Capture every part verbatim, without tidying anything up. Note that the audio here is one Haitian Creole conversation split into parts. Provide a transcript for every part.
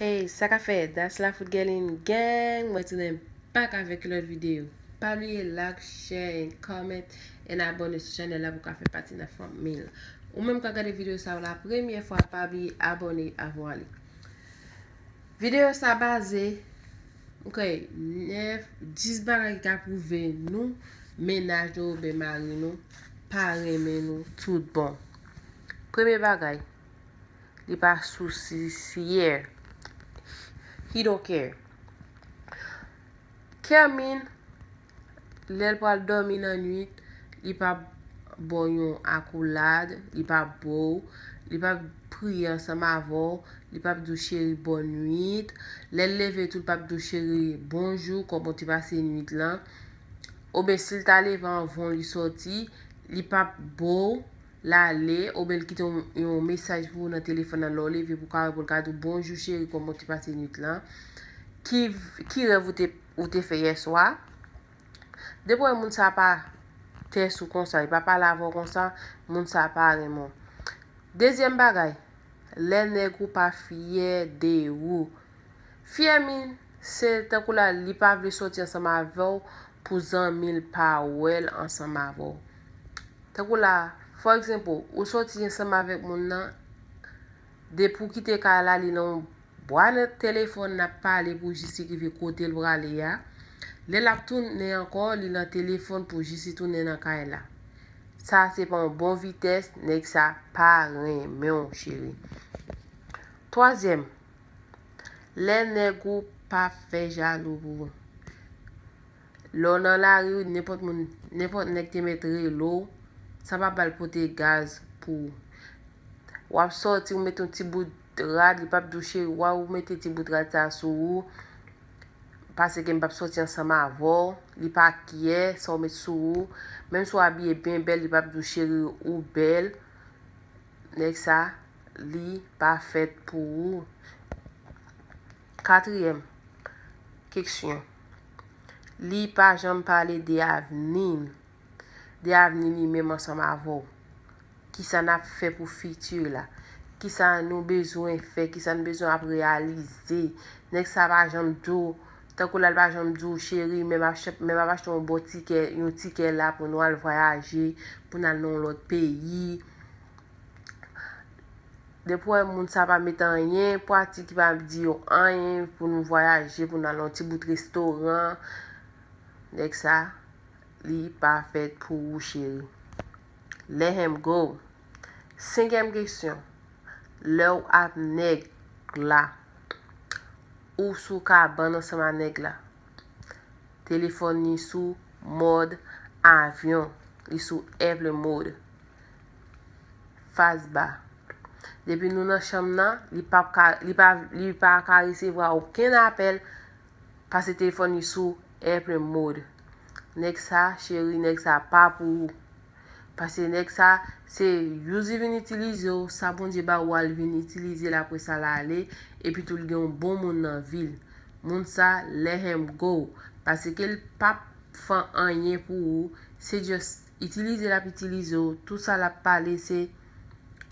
Hey, sa k ap fèt? That's La Foot Girl in Gang. Mwen tounen back avèk yon lòt videyo. Pa bliye like, share, and comment, and abòne sou chanèl la pou w ka fè pati nan fanmi l. Ou menm k ap gade videyo sa a la premyè fwa, pa bliye abòne avan w ale. Videyo sa baze, ok, nèf, dis bagay ki ka pwouve nou mennaj nou oubyen mari nou pa renmen nou tout bon. Premye bagay, li pa sousye. He don't care. Care mean, lè l pral dòmi nan nwit, li p ap ba w yon akoulad, li p ap ba w, li p ap priye ansanm avè w, li p ap di w cheri bòn nwit. Lè l leve tou, li p ap di w cheri bonjou, kòman w te pase nwit lan. Oubyen si l ta leve anvan w li sòti, li p ap ba w l ale, oubyen l kite yon, yon mesaj pou ou nan telefòn nan lè w leve pou w ka reponn, ka di w bonjou cheri, kòman w te pase nwit lan. Ki, ki rèv ou te, ou te fè yèswa? Depi w wè moun sa pa tès ou konsa, li pa pale avè w konsa, moun sa pa renmen w. Dezyèm bagay, lè nèg ou pa fyè de ou. Fyè mean, se tankou la, li pa vle sòti ansanm avè w pou zanmi l pa wè l ansanm avè w. Tankou la, for example, ou sòti ansanm avèk moun nan, depi w kite kay la, li nan yon bwa nan telefòn, n ap pale pou jis li rive kote l prale a. Lè l ap tounen ankò, li nan telefòn pou jis li tounen nan kay la. Sa se pa yon bon vitès, nèg sa pa renmen w, cheri. Twazyèm, lè nèg ou pa fè jalou pou ou. Lè w nan lari, nenpòt moun, nenpòt nèg te mèt rele w, sa pa ba l pote gaz pou ou. W ap sòti, ou mete yon ti bout rad, li p ap di w cheri, wa ou mete ti bout rad sa sou ou, paske m p ap sòti ansanm avè w, li pa kyè sa w met sou ou, menm si w abiye byen bèl, li p ap di w cheri ou bèl, nèg sa, li pa fèt pou ou. Katriyèm kesyon, li pa janm pale de avni l, de avni li menm ansanm avè w. Kisa n ap fè pou fiti la? Kisa nou bezwen fè? Kisa n bezwen ap reyalize? Nèg sa pa janm di w, tankou la l pa janm di w, cheri, men m ap ch-, men m ap achte yon bon tikè, yon tikè la pou nou al vwayaje, pou n al nan yon lòt peyi. Depi w wè moun sa pa met anyen pratik, li pa di yo anyen pou nou vwayaje, pou n al yon ti bout restoran, nèg sa, li pa fèt pou ou, cheri. Let him go. Senkyèm kesyon. Lè w ap nèg la, ou sou kabann ansanm a nèg la. Telefòn li sou mòd avyon, li sou airplane mode. Fas ba. Depi nou nan chanm nan, li p ap ka, li pa, li pa ka resevwa okenn apèl, paske telefòn li sou airplane mode. Nèg sa, cheri, nèg sa pa pou ou. Paske nèg sa, se use li vin itilize w, sa Bondye ba ou a, li vin itilize l, apre sa l ale, epi tou l gen yon bon moun nan vi l. Moun sa, let him go. Paske l p ap fè anyen pou ou, se just itilize l ap itilize w, tout sa l ap pale se,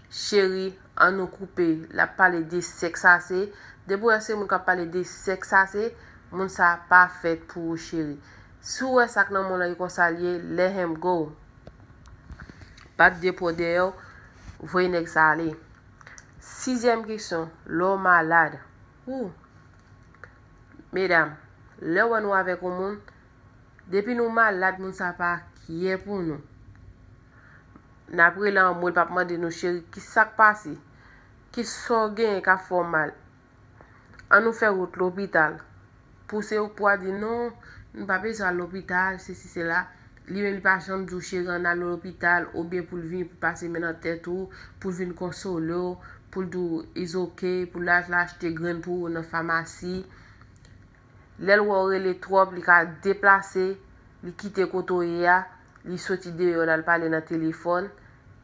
cheri, ann nou koupe. L ap pale de sèks ase. Depi w wè se moun k ap pale de sèks ase, moun sa pa fèt pou ou, cheri. Si w wè sa k nan men w lan e konsa l ye, let him go. Bat de pò dèyè w, voye nèg sa ale. Sizyèm kesyon, lè w malad. Ou, medam, lè w wè nou avèk yon moun, depi nou malad, moun sa pa kyè pou nou. N ap rele anmwe, l p ap mande nou, cheri, kisa k pase? Kisa w genyen k ap fè w mal? Ann nou fè wout lopital. Pouse w pou a di, non, nou pa bezwen al lopital, sesi, sela. Li menm, li pa janm di w, cheri, ann al lopital, oubyen pou l vin, pou l pase men nan tèt ou, pou l vin konsole w, pou l di w, it's ok, pou l al achte grenn pou ou nan famasi. Lè l wè w rele twòp, li ka deplase, li kite kote w ye a, li soti deyò l al pale nan telefòn.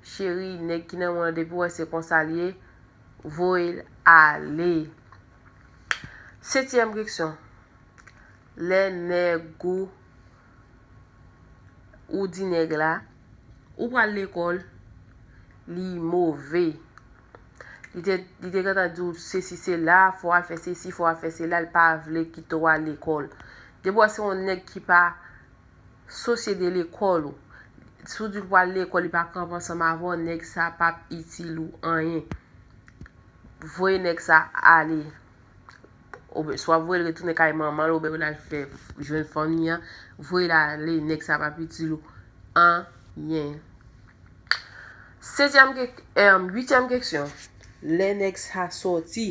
Cheri, nèg ki nan men w lan, depi w wè se konsa l ye, voye l ale. Setyèm kesyon. Lè nèg ou, ou di nèg la, ou pral lekòl, li move. Li te, li te gentan di w sesi sela, fò w al fè sesi, fò w al fè sela, li pa vle kite w al lekòl. Depi w wè se yon nèg ki pa sosye de lekòl ou. Si w di l pou al lekòl, li pa kanpe ansanm avè w, nèg sa p ap itil ou anyen. Voye nèg sa ale. Oubyen, swa voye l retounen kay manman l, oubyen l al fè jwenn fanmi an. Voye l ale, nèg sa p ap itil ou anyen. Sezyèm kek-, em, uityèm keksyon. Lè nèg sa sòti,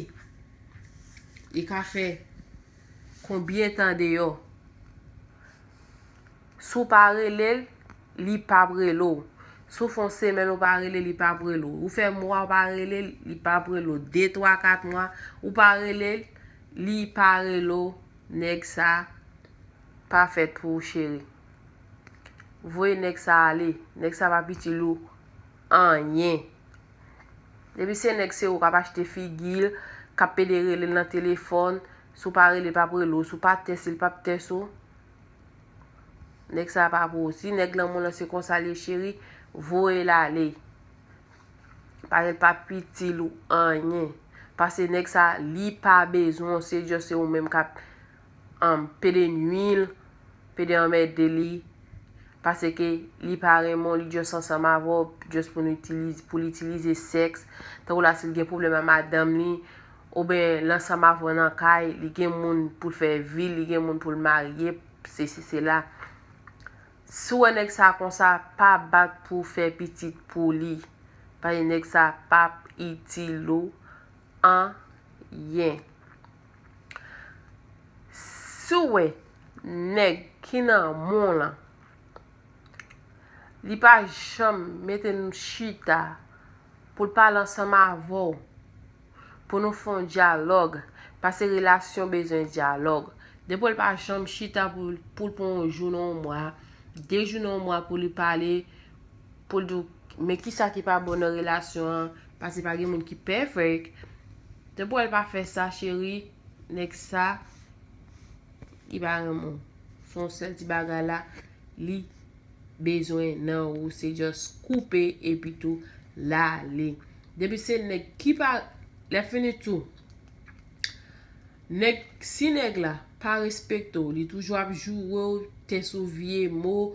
li ka fè konbyen tan deyò? Si w pa rele l, li p ap rele w. Si w fè yon semèn ou pa rele l, li p ap rele w. Ou fè mwa ou pa rele l, li p ap rele w. De, twa, kat mwa, ou pa rele l, li pa rele w. Nèg sa pa fèt pou ou, cheri. Voye nèg sa ale. Nèg sa p ap itil ou anyen. Depi se nèg, se ou k ap achte figi l, k ap pede rele l nan telefòn, si w pa rele l, l p ap rele w, si w pa tès li, l p ap tès ou. Nèg sa pa pou ou. Si nèg lanmou lan se konsa l ye, cheri, voye l ale. Paske l p ap itil ou anyen. Paske nèg sa, li pa bezwen w, se just se ou menm k ap, um, pede nwi l, pede anmède li. Paske li pa renmen w, li just ansanm avè w, just pou n itilize, pou l itilize sèks. Tankou la, si l gen pwoblèm ak madanm li, oubyen l ansanm avè w nan kay, li gen moun pou l fè vi l, li gen moun pou l marye, sesi, sela. Si w wè nèg sa konsa, pa bat pou w fè pitit pou li. Paske nèg sa p ap itil ou anyen. Si w wè nèg ki nan men w lan, li pa janm mete nou chita pou l pale ansanm avè w, pou nou fè yon dyalòg, paske relasyon bezwen dyalòg. Depi w wè l pa janm chita pou, pou l pran yon jou nan yon mwa, de jou nan yon mwa pou li pale, pou l di w, men kisa ki pa bon nan relasyon an, paske pa gen moun ki pèfèk. Depi w wè l pa fè sa, cheri, nèg sa, li pa renmen w. Se yon sèl ti bagay la, li bezwen nan ou, se just koupe epi tou l ale. Depi se nèg ki pa, lè fini tou, nèg, si nèg la pa respekte w, li toujou ap joure w, tès ou vye mo,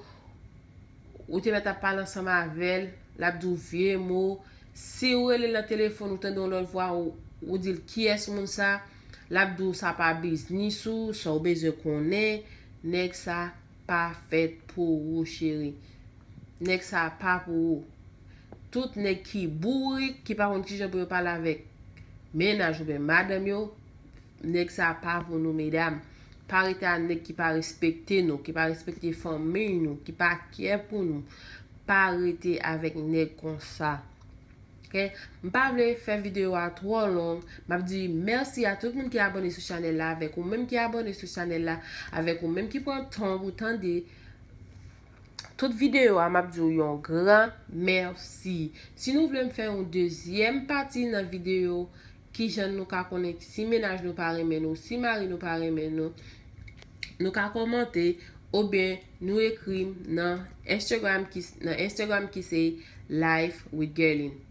ou te mèt ap pale ansanm avè l, l ap di w vye mo. Si w rele l nan telefòn, ou tande yon lòt vwa, ou, ou di l kiyès moun sa, l ap di w sa pa biznis ou, sa w bezwen konnen. Nèg sa pa fèt pou ou, cheri. Nèg sa pa pou ou. Tout nèg ki bourik, ki pa konn kijan pou yo pale avèk mennaj oubyen madanm yo, nèg sa pa pou nou, medam. Pa rete a nèg ki pa respekte nou, ki pa respekte fanmi nou, ki pa kè pou nou. Pa rete avèk nèg konsa. Ok? M pa vle fè videyo a twò long. M ap di mèsi a tout moun ki abòne sou chanèl la, avèk ou menm ki abòne sou chanèl la, avèk ou menm ki pran tan pou tande tout videyo a, m ap di w yon gran mèsi. Si nou vle m fè yon dezyèm pati nan videyo, kijan nou ka konnen si mennaj nou pa renmen nou, si mari nou pa renmen nou, nou ka kòmante, oubyen nou ekri m nan Instagram ki, nan Instagram ki se Life with Guerline.